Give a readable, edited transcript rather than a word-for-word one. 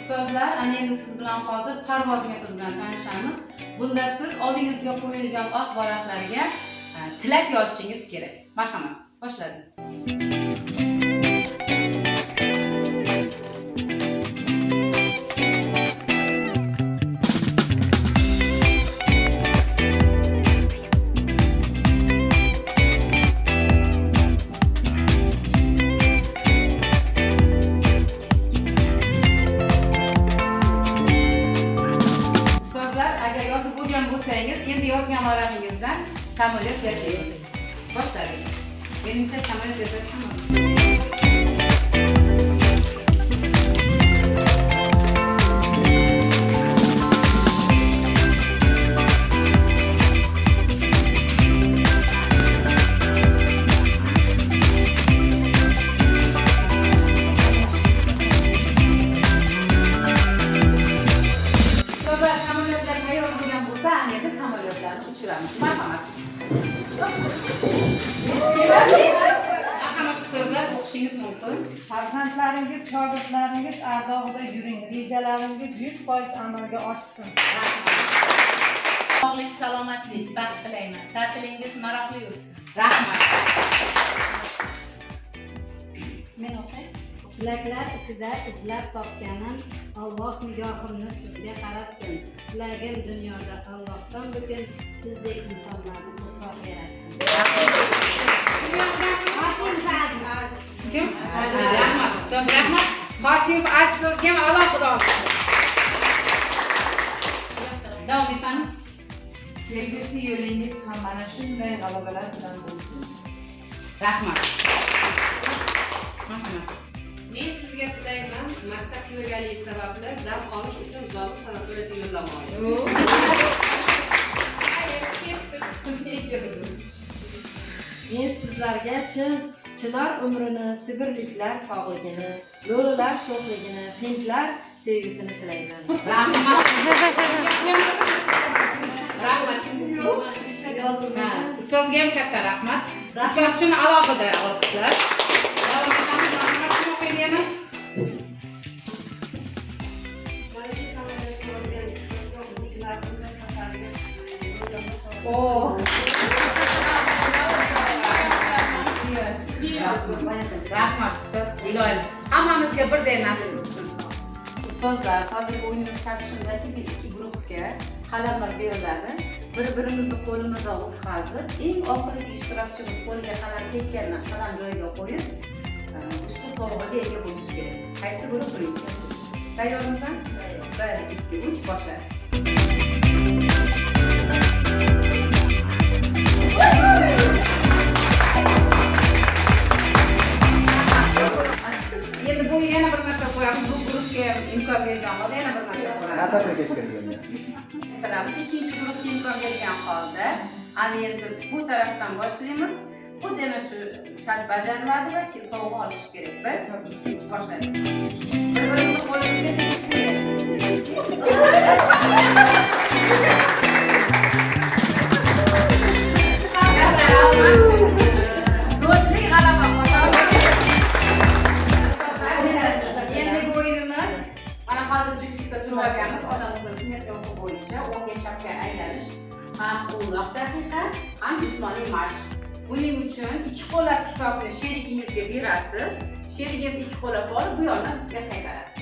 Ustozlar, ana endi siz bilan hozir parvoz metodi bilan tanishamiz. Bunda siz oldingizga qo'yilgan oq varaqlarga tilak yozishingiz kerak. Marhamat, boshladik. Ustozlar, agar yozib bo'lgan bo'lsangiz, endi yozgan varaqingizdan samolyot yasaymiz. Boshladik. Menimcha samolyot yasash hammamiz. Ustozlar, samolyotlar tayyor bo'lgan bo'lsa, ana endi samolyotlarni uchiramiz. Marhamat. Marhamat ustozlar, o'qishingiz mumkin. Farzandlaringiz, shogirdlaringiz ardog'ida yuring, rejalaringiz 100% amalga oshsin. Sog'lik, salomatlik, baxt tilayman. Ta'tilingiz maroqli o'tsin. Rahmat. Men o'qay. Tilaklar ichida izlab topganim Alloh nigohimni sizga qaratsin. Tilagim dunyoda Allohdan butun sizdek insonlarni ko'proq yaratsin. Kim? Rahmat ustoz, rahmat. Qosimov Aziz ustozga ham alohida olqishlar. Davom etamiz. Kelgusi yo'lingiz ham mana shunday g'alabalar bilan bo'lsin. Rahmat. Marhamat. Men sizga tilayman, maktab tugaganligi sababli dam olish uchun Zomin sanatoriyasiga yo'llanma oling. Men sizlarga chin chinor umrini, sibirliklar sog'ligini, lo'lilar sho'xligini, hindlar sevgisini tilayman. Rahmat. Rahmat. Yozilmagan. Ustozga ham katta rahmat. Ustoz shuni alohida olqishlar. Davom etamiz. Marhamat, kim o'qiydi yana? Mana shu samolyotni olgan ustozga o'quvchilar umra safariga yo'llanma sovg'a. Oo. Rahmat ustoz. Iloyim hammamizga birday nasib qilsin. Ustozlar, hozirgi o'yinimiz sharti shundaki, bir ikki guruhga qalamlar beriladi. Bir-birimizni qo'limizdan o'tkazib, eng oxirgi ishtirokchimiz qo'liga qalam tekkandan qalam joyiga qo'yib, ushbu sovg'aga ega bo'lishi kerak. Qaysi guruh birinchi? Tayyormisan? 1, 2, 3, boshla. Endi bu yana bir marta ko'ramiz. Bu guruhga ham imkon bergan holda yana bir marta ko'ramiz. Natasha kesh kirgan. Aytilamiz. Ikkinchi guruhga imkon bergan holda, ana endi bu tarafdan boshlaymiz. Xuddi yana shu shart bajariladi va sovg'a olish kerak. 1, 2, 3, boshladik. Bir-birimizni qo'limizga tegish kerak. Do'stlik g'alaba qozondi. Endigi o'yinimiz mana hozir juftlikka turib olganmiz. Odamlar simmetriya o'qi bo'yicha o'ngga chapga aylanish ham 10 daqiqa, ham jismoniy mashq. Buning uchun ikki qo'llab kitobni sherigingizga berasiz. Sherigingiz ikki qo'llab olib bu yoqdan sizga qaytaradi.